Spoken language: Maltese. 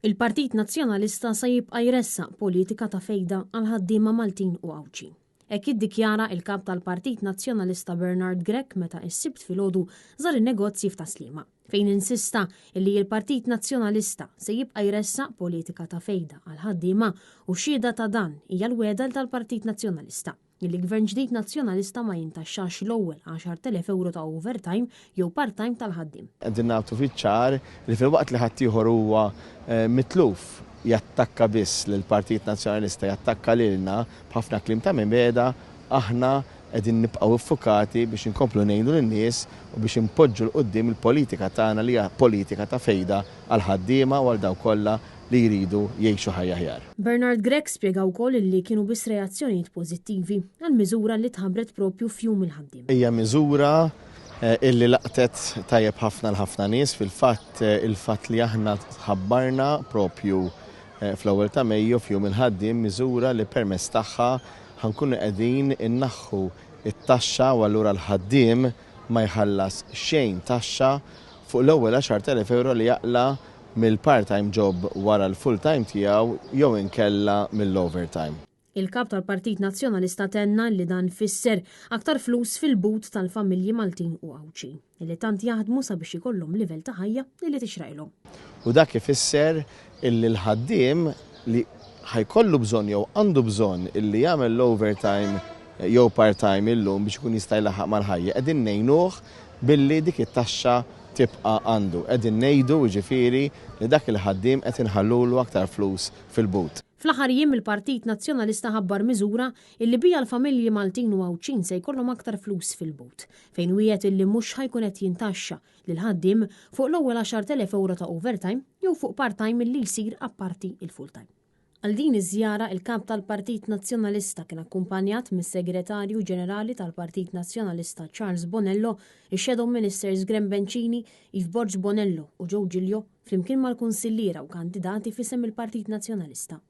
Il-Partit Nazzjonalista se jibqa' jressaq politika ta' fejda għall-ħaddiema Maltin u Għawdxin. Hekk iddikjara il-Kap tal-Partit Nazzjonalista Bernard Grech meta s-Sibt filgħodu żar in-negozji f'Tas-Sliema, fejn insista illi l-Partit Nazzjonalista se jibqa' jressaq politika ta' fejda għall-ħaddiema u xhieda ta' dan hija l-wegħda tal-Partit Nazzjonalista li gvern ġdid Nazzjonalista ma jintaxxax l-ewwel 10,000 ewro ta' overtime jew part-time tal-ħaddiem. Qegħdin nagħtu fiċ-ċar li filwaqt li ħaddieħor huwa mitluf jattakka biss lill-Partit Nazzjonalista, jattakka lilna b'ħafna kliem ta' mibegħda, aħna qegħdin nibqgħu ffukati biex inkomplu ngħinu lin-nies u biex inpoġġu 'l quddiem il-politika tagħna li hija politika ta' fejda għall-ħaddiema u għal dawk kollha li jridu jgħixu ħajja aħjar. Bernard Grech spjega wkoll illi kienu biss reazzjonijiet pożittivi għall-miżura li tħabbret propju f'Jum il-Ħaddiem. Hija miżura illi laqtet tajjeb ħafna 'l ħafna nies. Fil-fatt, il-fatt li aħna ħabbarna propju fl-ewwel ta' Mejju, f'Jum il-Ħaddiem, miżura li permezz tagħha ħa nkunu qegħdin innaħħu t-taxxa u allura l-ħaddiem ma jħallas xejn taxxa fuq l-ewwel 10,000 ewro li jaqla' mill-part-time job wara l-full-time tiegħu jew inkella mill-overtime. Il-Kap tal-Partit Nazzjonalista tenna li dan fisser aktar flus fil-but tal-familji Maltin u Għawdxin, li tant jaħdmu sabiex ikollhom livell ta' ħajja li tixraqilhom. U dak ifisser illi l-ħaddiem li ħa jkollu bżonn jew għandu bżonn illi jagħmel l-overtime jew part-time illum biex ikun jista' jlaħħaq mal-ħajja, qegħdin ngħinuh billi dik it-taxxa tibqa' għandu. Qegħdin ngħidu, jiġifieri, li dak il-ħaddiem qed inħallulu aktar flus fil-but. Fl-aħħar jiem il-Partit Nazzjonalista ħabbar miżura illi biha l-familji Maltin u Għawdxin se jkollhom aktar flus fil-but, fejn wiegħed illi mhux ħa jkun qed jintaxxa lill-ħaddiem fuq l-ewwel 10,000 ewro ta' overtime jew fuq part-time illi jsir apparti il-full-time. Għal din iż-żjara il-Kap tal-Partit Nazzjonalista kien akkumpanjat mis-Segretarju Ġenerali tal-Partit Nazzjonalista Charles Bonello, ix-Shadow Ministers Graham Bencini, Eve Borg Bonello u Joe Giglio, flimkien mal-kunsilliera u kandidati f'isem il-Partit Nazzjonalista.